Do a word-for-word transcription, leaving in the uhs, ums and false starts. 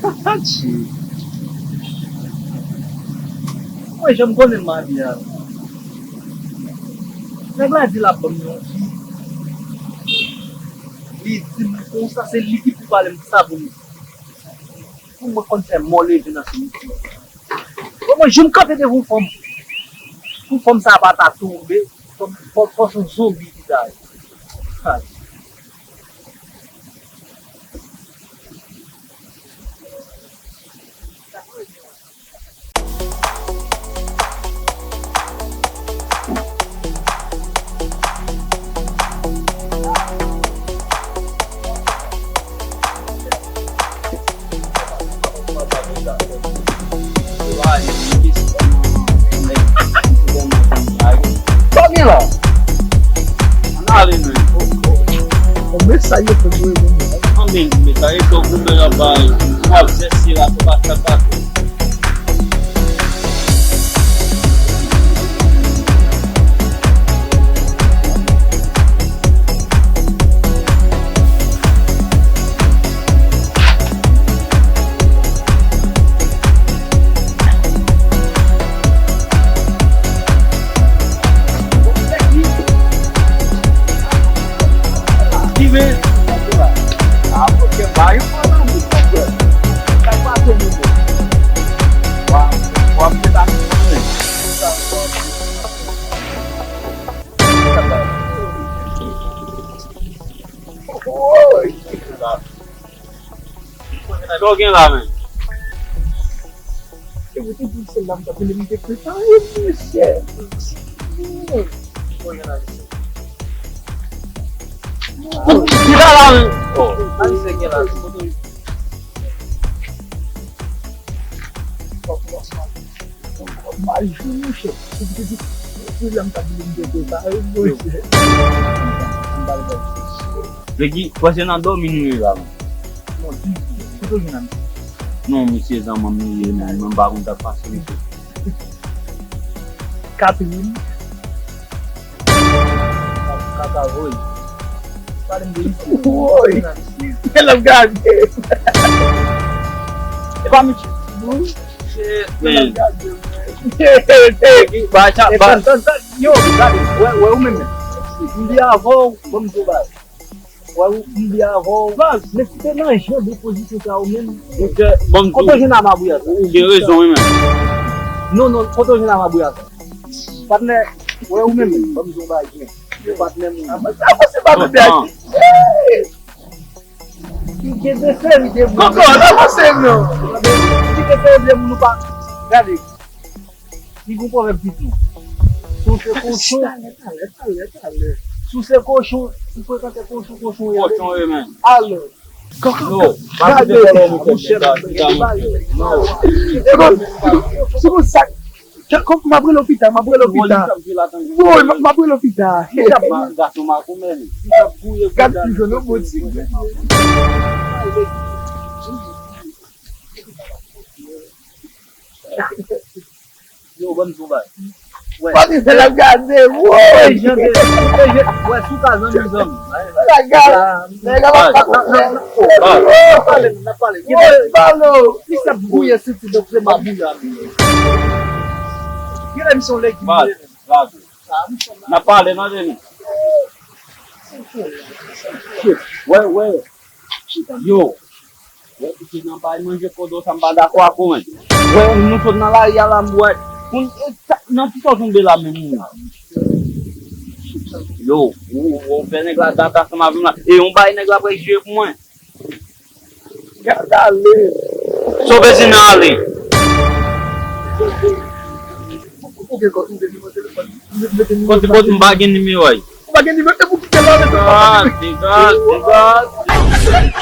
Adje. Mwen, jan m konnen Maria. Nèg la di l ap ban m yon fi. Li di m konsa, se li ki pou pale m sa pou m. Pou mwen konn fè mò leve nan simityè. Bon, mwen, jou m kanpe devan yon fanm, pou fanm sa pa ta tonbe, fò, fò, fò se yon zonbi ki ta ye. Ay. Sa w gen la? Ann ale, men. Bon, men sa yo fè mwen, mwen, mwen. Ann, men, men sa yo fè mwen, mwen, mwen, mwen, Sa w gen la, men? E mwen te di w se la m t ap vini, m te prepare, mesye. Ki bagay la, men? Oh. Sa misye gen la, men? Mal jwe, monchè. Ou te di, se la m t ap vini, m te prepare, monchè. Nèg, pase nan dòmi nou ye la, men. Mon Dieu, kote w jwenn a misye? Non, misye zanmanm li ye, men mwen pa konn sa k pase, misye. Catherine. Kaka, woy. Pale m de misye. Woy. Lè m gade. E pa misye. Shit, man. Yo, gade, wè, wè ou menm menm. M di avè w, ban m di w bagay. Wè, ou, m di avè w, baz, men si te nan jan de pozisyon sa ou menm, kote w jwenn a mabouya sa? Ou gen rezon, wi, men. Non, non, kote w jwenn a mabouya sa? Patnè, wè, ou menm, ban m di w bagay, men. Yo, patnè, moun. Avanse, avanse, pa tande a ki. Ki gen de seri de moun. Kòkò, avanse, non. Ki gen de seri de moun ou pa. Gade. Li gon pwovèb ki di, si w se kochon, talè, talè, talè, talè. Si w se kochon, si w frekante kochon, kochon w ye. Kochon w ye, men. Alò. Kòkò, no, pa kite vòlò nou fè sa, sa, monchè. No. Se bon, se bon, sa, m ap rele w pita, m ap rele w pita. Woy, m ap rele w pita. Gason makomè li. Gad, m jwenn yon bon ti. Yo, ban m di w bagay. Wè. Pati se l ap gade, woy! Wè, si w ka zanmi, zanmi. Bagay. Nèg la pa konprann. N ap pale, n ap pale. Woy, balo! Li se ap gouye senti, donk se mabouya. Gen lè misye yon lèg ki vle. N ap pale, tande nou. Wè, wè. Yo. Wè, pitit nan bay manje kodo sa, m pa dakò ak ou, men. Wè, nou sot nan lari a la, m wè. Koun-, e, sa, nan ki sa w tonbe la menm, ou? Yo, ou, ou fè nèg la dat ansanm avè m la. E yon bay nèg la pral jwe pou mwen. Gad ale. Sove Zina ale. Ou gen kòb, ou gen nimewo telefòn. Kote, kote, m pa gen nimewo a. Ou pa gen nimewo, e pou ki te la, men. Degaj, degaj, degaj.